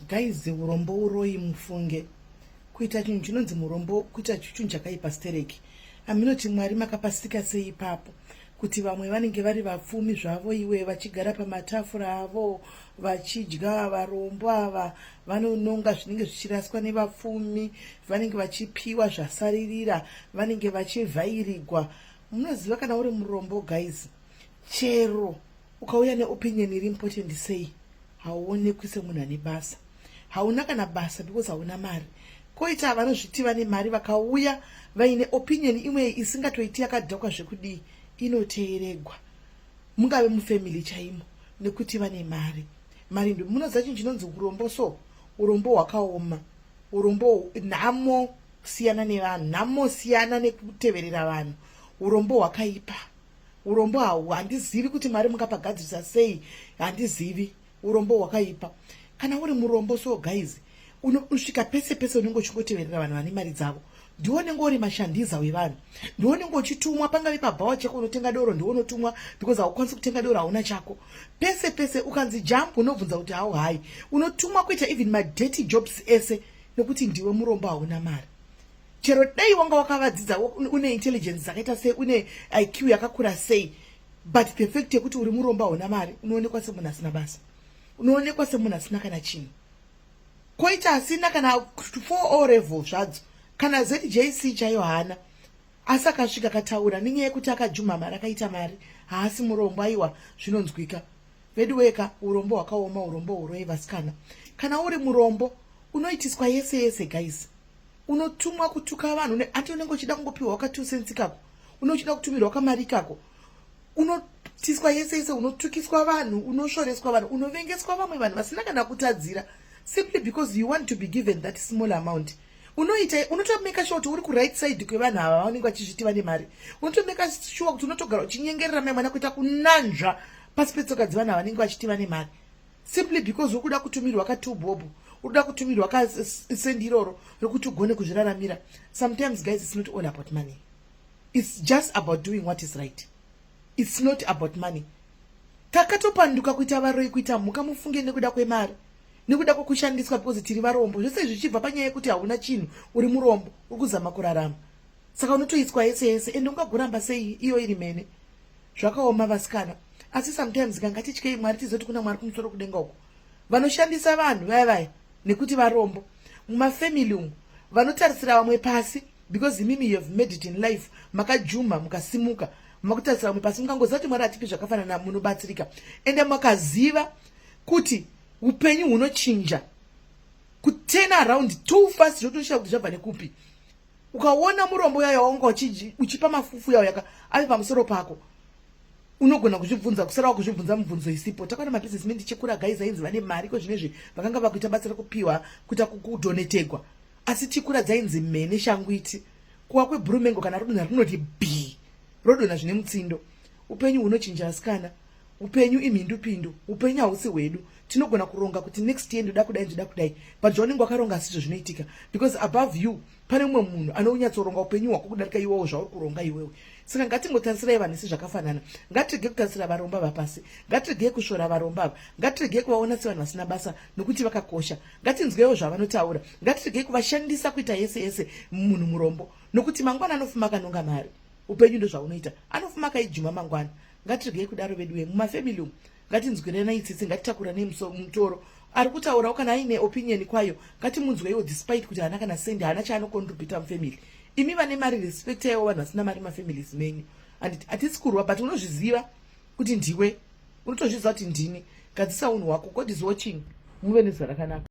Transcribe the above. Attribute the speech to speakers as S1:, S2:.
S1: Guys, urombo uroyi mufunge. Kuita chinhu chinonzi murombo kuita chinhu chakaipa stereki. Aminoti Mwari makapasika sei ipapo kuti vamwe vanenge vari vapfumi zvavo iwe vachigara pamatafura avo vachidya, varombo ava vanononga zvinenge zvichiraswa nevapfumi, vanenge vachipiwa zvasaririra, vanenge vachivhairigwa. Munoziva kana uri murombo guys, chero ukauya neopinion iri important sei, hauonekwi semunhu ane basa. Hauna kana basa because hauna mari. Koita vanozviti vane mari vakauya vaine opinion imwe isingatoiti yakadhakwa zvekudii, inoteeregwa mungave mufamily chaimo nekuti vane mari. Mari ndo munoziva chinhu chinonzi urombo. So urombo hwakaoma, urombo nhamo siyana nevanhu, nhamo siyana nekuteverera vanhu. Urombo hwakaipa, urombo hau handizivi kuti Mwari mungapagadzirisa sei, handizivi. Urombo hwakaipa. Kana uri murombo so guys, unosvika pese pese unenge uchingoteverera vanhu vane mari dzavo. Ndiwo unenge uri mashandiza wevanhu, ndiwo unenge uchitumwa pangave pabhawa chako unotenga doro, ndiwo unotumwa because haukwanisi kutenga doro, hauna chako. Pese pese ukanzi jump unobvunza kuti how high, unotumwa kuita even madirty jobs ese nekuti ndiwe murombo, hauna mari. Chero dai wanga wakavadzidza, une intelligence dzakaita sei, une IQ yakakura sei, but the fact yekuti uri murombo, hauna mari, unoonekwa semunhu asina basa, unoonekwa semunhu asina kana chinhu. Koita asina kana 4 O level zvadzo, kana ZJC chaiyo haana, asi akasvika akataura nenyaya yekuti akajuma mari, akaita mari, haasi murombo, aiwa zvinonzwika. Vedu weka, urombo hwakaoma, urombo huroi vasikana. Kana uri murombo unoitiswa yese yese guys, unotumwa kutuka vanhu ati unenge uchida kungopiwa ka2 cents kako, unochida kutumirwa kamari kako, unotiswa yese yese, unotukiswa vanhu, unosvoreswa vanhu, unovengeswa vamwe vanhu vasina kana kutadzira simply because you want to be given that small amount. Unoita unotomeka sure kuti uri kuright side kwevanhu ava vanenge vachizviti vane mari. Unotomeka sure kuti unotogara uchinyengerera mai mwana kuita kunanzva pasi petsoka dzevanhu ava vanenge vachiti vane mari simply because uri kuda kutumirwa ka2 bob, uri kuda kutumirwa kasendi iroro rekuti ugone kuzviraramira. Sometimes guys, it's not all about money, it's just about doing what is right. It's not about money. Takatopanduka kuita varoi, kuita mhuka mufunge, nekuda kwemari, nekuda kwekushandiswa because tiri varombo. Zvese zvichibva panyaya yekuti hauna chinhu, uri murombo, uri kuzama kurarama, saka unotoiswa yese yese. Ende ungagoramba sei iyo iri mhene? Zvakaoma vasikana. Asi sometimes kangatityei Mwari, tizoti kuna Mwari kumusoro kudenga uko, vanoshandisa vanhu vaya vaya nekuti varombo mumafamily umu, vanotarisira vamwe pasi because imimi you have made it in life, makajuma mukasimuka, makutarisira vamwe pasi. Mukangoziva kuti Mwari hatipi zvakafanana, munobatsirika. Ende makaziva kuti upenyu hunochinja kuturn around too fast, zvotoshaya kuti zvabva nekupi. Ukaona murombo yayo wanga uchipa mafufu yayo yaka ave pamusoro pako, unogona kuzvibvunza, kusara wakuzvibvunza mubvunzo isipo. Takaona mabusinessmen tichikura guys, ainzi vane mari ko zvinezvi vakanga vakuita basa rekupiwa, kuita kudonetegwa, asi tikura dzainzi mhene shangwiti kuwa kwebhurumengo kana rodonha rinoti b rodonha zvine mutsindo. Upenyu hunochinja asikana, upenyu imhindupindu, upenyu hausi hwedu. Tinogona kuronga kuti next year ndoda kudai, ndoda kudai, but zvaunenge wakaronga asizvo zvinoitika because above you pane mumwe munhu anonyatsoronga upenyu hwako kudarika iwewo zvauri kuronga iwewe. Saka ngatingotarisirai vanhu sezvakafanana. Ngatirege kutarisira varombo ava pasi, ngatiregei kusvora varombo ava, ngatiregei kuvaona sevanhu vasina basa nokuti vakakosha. Ngatinzwewo zvavanotaura, ngatiregei kuvashandisa kuita yese yese munhu murombo, nokuti mangwana anofuma akanonga mari. Upenyu ndozvaunoita, anofuma akaijuma mangwana. Ngatiregei kudaro veduwe. Mumafamily umu ngatinzwiranai tsitsi, ngatitakuranei mutoro. Ari kutaurawo kana aine opinion kwayo, ngatimunzweiwo despite kuti haana kana sendi, haana chaanocontributa mufamily. Imi vane mari, respectaiwo vanhu vasina mari mumafamilies menyu. Anditi hatisi kurwa, but unozviziva kuti ndiwe, unotozviziva kuti ndini. Gadzisa unhu hwako. God is watching. Muve nezuva rakanaka.